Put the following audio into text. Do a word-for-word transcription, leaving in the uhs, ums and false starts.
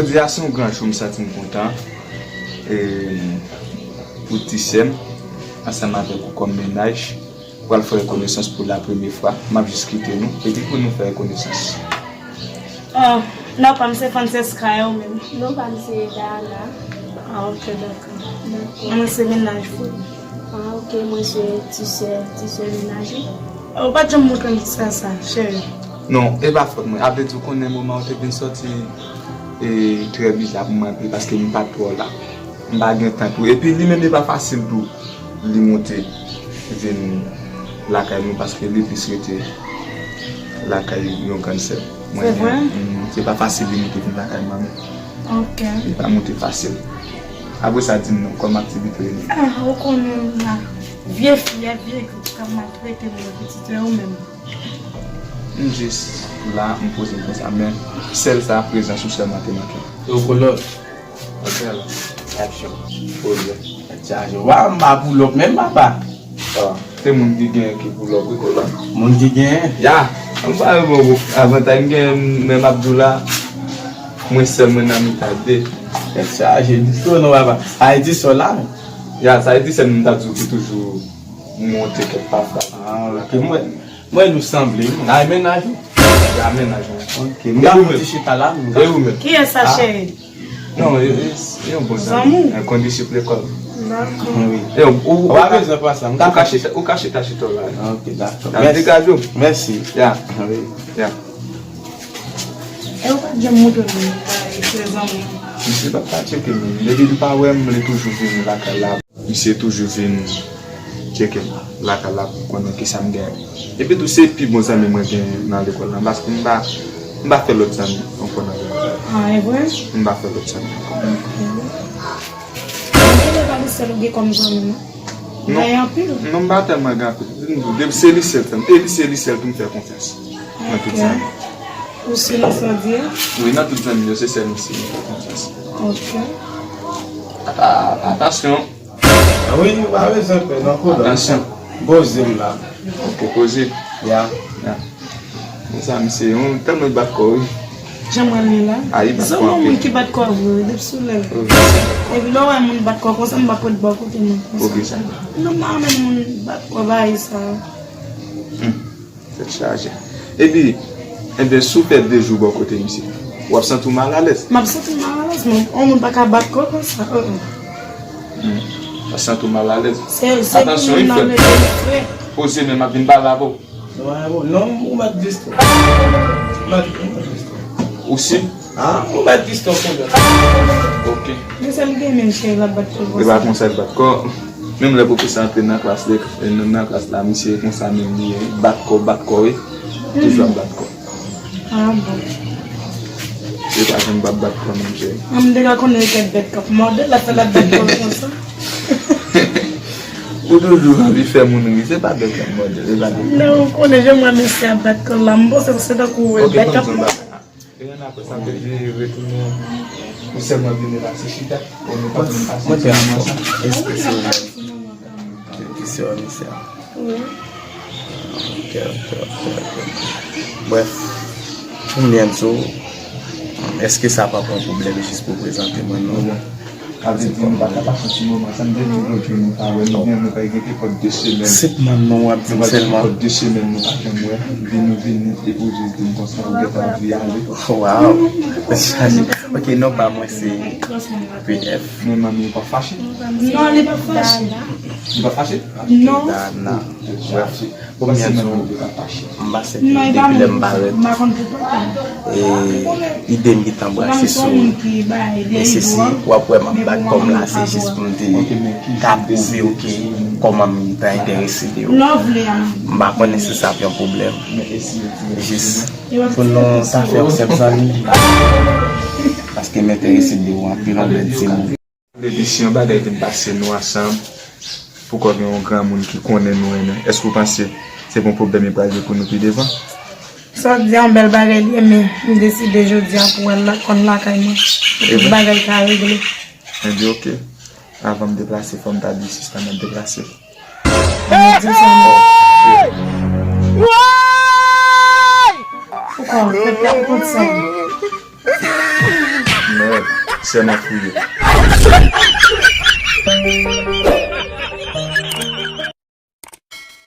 Jodi a se yon gran jou, m santi m kontan. E, pou ti sè m, ansanm avèk ou kòm mennaj, pral fè konesans pou la premye fwa. M ap jis kite nou, epi pou nou fè konesans. Ah, non pa m se Francesca, e ou menm? Non pa m se Dana. Ah, ok, dakò. Mwen se mennaj ou. Ah, ok, mwen se ti sè, ti sè mennaj ou. Ou pa t janm montre m ti sè sa, cheri. Non, e pa fòt mwen. A vle di, ou konnen moman ou te vin sòti e trè biza pou mwen anpil paske m pa t wè w la. M pa gen tan tou. Epi li menm li pa fasil tou li monte vin lakay nou paske li plis rete lakay yon grann sè. Mwen Se vre? Se pa fasil li monte vin lakay manmi. Ok. Li pa monte fasil. Apre sa di m non, kòm aktivite li. Ah, ou konnen m la. Vye fiyè, vye gou k ap maltrete m nan pitit yo menm. M jis la, m poze m konsa, men sèl sa prezans ou sèlman te manke. Yo kolòt. Aksyon. Poze. Tèt chaje. Wa, m pa poulòp menm papa. Ah, se moun ki genyen ki poulòp wi kolòt. Moun ki genyen? Ya, m pa yo bon avantay m genyen men m ap di w la. Mwen sèl mwen nan mitan de. Tèt chaje, di tou non papa. Ayiti sòl la. Ya, sa e di sèl mwen ta di w ki toujou monte kèk pafwa. Ah, ok. Mwen, mwen nou sanble wi. Ay mennaj ou? Ya mennaj mwen. Ok. M ka monte chita la? E ou menm? Kiyès sa cheri? Non, e e e yon bon zanmi. Zanmi? Yon kondisip lekòl. Dakò. Wi. E ou ou ou pa bezwen pran sa. M ka fè chita, ou ka chita chita w la. Ok, dakò. N ap degaje w. Mèsi. Ya. Wi. Ya. E ou pa t janm montre m se zanmi w. Misye pa t ka tcheke m. Depi li pa wè m, li toujou vini lakay la. Misye toujou vin tcheke m lakay la pou konnen kisa m genyen. Epi tou se pi bon zanmi mwen genyen nan lekòl la paske m pa m pa fè lòt zanmi ankò nan lekòl la. Ah, e vre? M pa fè lòt zanmi ankò. Ok. Mwen te pa li sèl ou gen kòm zanmi non. Non. Gen anpil. Non, m pa tèlman gen anpil. Depi se li sèl zanmi. E li se li sèl pou m fè konfyans. Nan tout zanmi. Ou si nan sa w di a? Wi, nan tout zanmi yo, se sèl misye m fè konfyans. Ok. Ata, atansyon. Wi, ou pa bezwen pè non kou la. Atansyon. Poze m la. Ok, poze. Ya. Ya. Konsa misye, yon tèlman bat kò wi. Jan mwen li la. A, li bat kò anpil. Zanmi w ki bat kò vre, depi sou lè. Epi lè w wè moun bat kò konsa, m p ap ret bò kote non. Ok, sa. Non, m pa renmen moun bat kò, bagay sa. Tèt chaje. Epi, enben, si w fè de jou bò kote misye, w ap santi w malalèz? M ap santi m malalèz, men yon moun pa ka bat kò konsa. Uh-uh. Hmm. W ap santi w malalèz. Se, se pou Atansyon, wi, moun nan frè. Mete l frè. Poze men, m ap vin pale avè w. Non, ou mèt distri. Ou mèt, ou mèt distri. Ou si? Ah, ou mèt distri, ou konprann. Ok. Men sa m gen men cheri l ap bat kò konsa. E pa konsa l bat kò. Menm lè pwofesè antre nan klas, nan klas la, misye konsa menm li ye, bat kò, bat kò wi. Toujou ap bat kò. Ah bon. Li pa janm p ap bat kò menm cheri. An m deja konnen li kèk bèt k ap mòde l, l ap fè l ap bat kò l konsa. Ou toujou anvi fè moun ri, se pa bèt k ap mòde l, e pa bèt. Non, ou konnen jan m wè mesye ap bat kò l la, m panse se tankou bèt k ap mòde l. E ann apre sa m te di retounen pou sèlman vini la se chita. Mwen te anfòm. Èske se ou menm ki se wè misye a? Wi. Ok, ok, ok, ok. Brèf, pou m byen di w, èske sa p ap yon pwoblèm jis pou w prezante mwen non? Sa vle di nou pa ka pase ti moman sa, m te di w lòt jou nou pa wè, nou gen nou pa gen kepòt de semèn. Senpman non w ap di m sèlman. Kepòt de semèn nou pa janm wè, vini w vini epi w jis di m konsa ou gentan anvi ale. Waw. Ok, non pa mwen se P F. Men manmi w pa fache? Non, li pa fache. Li pa fache? Non. Dana. Brèf. Konbyen jou m pase depi lè m parèt? E ide m gentan brase sou ou. E se si w ap wè m ap bat kò m la, se jis pou m te ka pwouve w ke kòman m gentan enterese de ou. M pa konnen si sa ap yon pwoblèm. Jis pou nou ta fè yon sèl zanmi. Paske m enterese de ou anpil anlè di m. Vle di si yon bagay vin pase nou ansanm, poukò gen yon granmoun ki konnen nou renmen, èske w panse se pa yon pwoblèm li pral gen pou nou pi devan? Sa w di a yon bèl bagay li ye, men m deside jodi a pou w al konn lakay mwen. Tout bagay ka regle. Ebyen ok. Avan m deplase, fò m ta di sista m ap deplase. Ann di sa non. Poukò? Pèp la pou kont sa. Sè m ap kriye.